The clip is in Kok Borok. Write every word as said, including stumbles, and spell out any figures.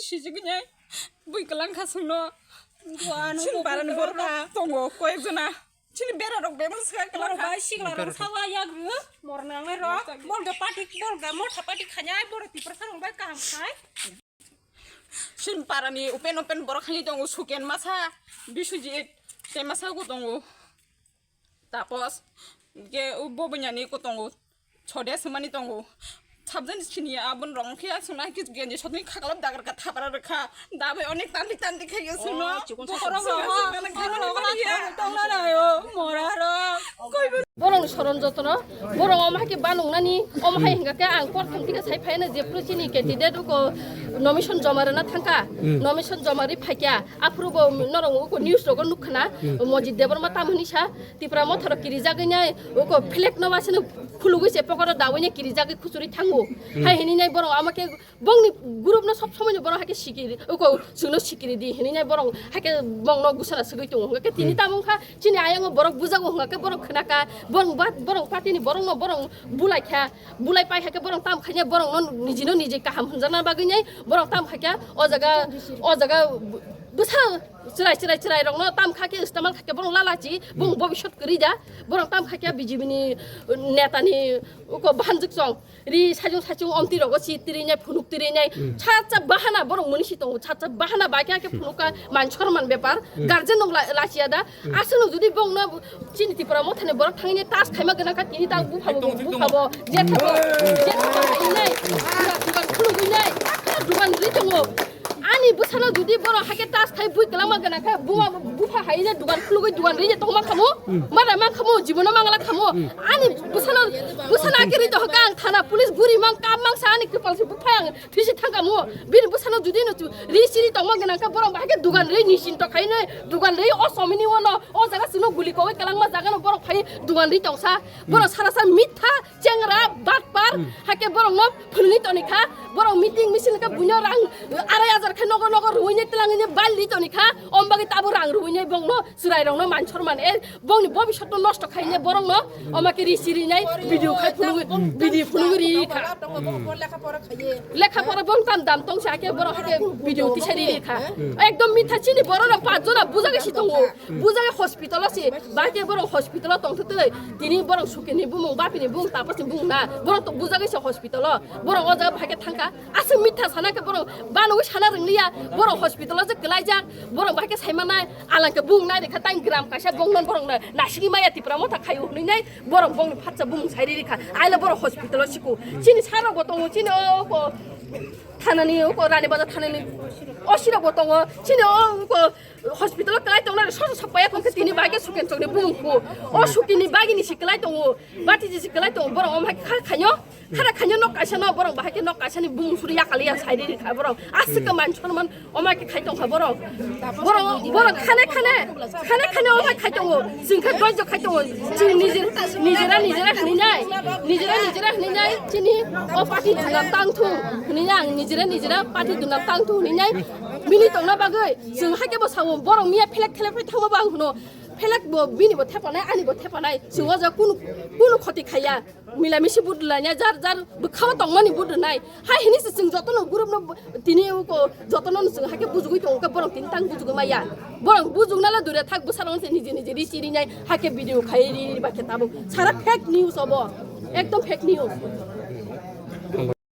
Sijigini bui kwlang kha chwngno. Chini parani borok tongo koyek jona. Chini bera rok bebak swkang kwlang kha. Bai sikla rok sawa yagru. Mor nangnai rok. Bolga party, bolga motha party khanya ai borok Tiprasa rok bai kaham khai. Chini parani open open borok khani tongo Suken masa, Biswajit tei masa ko tongo. Tapos, ke o bobo nyani ko tongo. Chode sumani tongo. Sabjani sini abon rong khe asung na kis genji sotni khaklap dagar ka thapara rwkha. Dabai onek tandi tandi khe yo suno. Borok soron jotono, borok omo hake banung nani, omo hai hingka ke ang kor thang tika sai phai na je pro chini candidate ko nomination joma rwna thangka. Nomination joma ri phaikya. Aphuru bo norong ko news rogo nukkhana. Mojit Debbarma tam hini sa. Tipra mothoro kirijagwi nai, uko flag no wasino khulugwi se pokoro dawini kirijagwi khuchuri thango. Hai hini nai borok ama khe bongni group no sob somoi no borok hake sikiri, uko chwngno sikiri di hini nai borok hake bongno gusana swgwi tongo. Hwnkhe tini tamo wngkha chini ayang o borok bujago hwnkhe borok khwnaka, borok ba, borok party ni borok no borok bulai kha, bulai pai hake borok tam khaina borok no niji no niji kaham hwnjakna bagwi nai borok tam khaikha o jaga, o jaga bwsa. Chwrai chwrai chwrai rokno tam kha khe istemal kha khe borok lalachi, borok bobisot kwrwi da, borok tam kha khe B J P ni neta ni uko bahanjwk chong ri sajung sachung omtwi rogo si tiri nai phunuk tiri nai cha cha bahana borok muni si tongo cha cha bahana bai kha khe phunuk ka man sorman bepar guardian rok la- lachiya da aswk no jodi borok no chini Tripura motha ni borok thangwi nai tas khaima gwnang kha tini ta bupha bo bupha bo je thabo je thabo hai nai dugan khulugwi nai dugan ri tongo. Ani bwsano jodi borok hake tas khai bui kwlangma gana khe buma bupha haino dugan khulugwi dugan rije tongma khamu. Mada mang khamu jibono mangala khamu. Ani bwsano bwsano ake rito haka ang thana police guri mang kam mang sa ani kwpal se buphai ang thisi thangkamu. Bini bwsano jodi no ri siri tongma gana khe borok bahai khe dugan ri nisin to khaino dugan ri o somini wono o jaga sino guli kogoi kwlangma jaga no borok phai dugan ri tongsa. Borok sara sa mitha chengra batpar hake borok no phunui toni kha, borok meeting misil khe buino rang arai hajar khe nogo nogo ruine twlangine baldi toni kha, om bagwi tabo rang ruine bongno chwrai rokno man sorman e bongni bobisotno nosto khaine borokno oma khe ri sirinai video khai phunugwi video phunugwi ri kha. Lekha pora bong tam dam tong sa khe borok hake video tisa ri ri kha. Ekdom mitha chini borok rok pach jona bujagwi si tongo, bujagwi hospital o si, ba khe borok hospital o tong thwtwi tini borok sukini bumung bapini bumung tapasni bumung na borok to bujagwi si hospital o. Borok o jaga bahai khe thangkha. Aswk mitha sana khe borok banogwi sana rwngliya. Borok hospital o je kwlaijak. Borok bahai khe saimanai. Alang khe bung nai rikha tang gram kaisa bong non borok na naisingwi maya Tipra motha khaio hwnwi nai. Borok bongni phatsa bung sai rikha. Aile borok hospital o siko. Chini sarok bo tongo chini o ko thanani o ko Rani Bazar thanani o sirok bo tongo. Chini o ko hospital o kwlai tongnai sosa sokpaya khe tini bahai khe suken chokni bumung kho. O sukini bagini si kwlai tongo. Bati jisi kwlai tongo borok omo hai kha khainyo. Khara khainyo nok kaisa no borok bahai khe nok kaisa ni bumung suri yakali ya sai ri kha borok. Aswk khe man sorman omo hai khe khai tong kha borok. Borok borok khane khane khane khane omo hai khai tongo. Chwng khe doijo khai tongo. Chini nijera nijera hwnwi nai. Nijera nijera hwnwi nai. Chini o party duna tang thung hwnwi nai ang nijera nijera party duna tang thung hwnwi nai. Bini tongna bagwi chwng hai khe bo sao borok miya phelek thelek phai thangma bo ang hwno. Phelek bo bini bo thepanai ani bo thepanai. Chwng o jaga kunu kunu khoti khaiya. Mila misi budulanya jar jar bwkhao tongmani budunai. Hai hini se chwng jotono group no tini uko jotono chwng hake bujugwi tongo khe borok tini tang bujugwi maya. Borok bujukna le dure thak bwsarok se niji niji ri chiri nai hake video khai ri ri ba khe tabuk. Sara fake news obo. Ekdom fake news.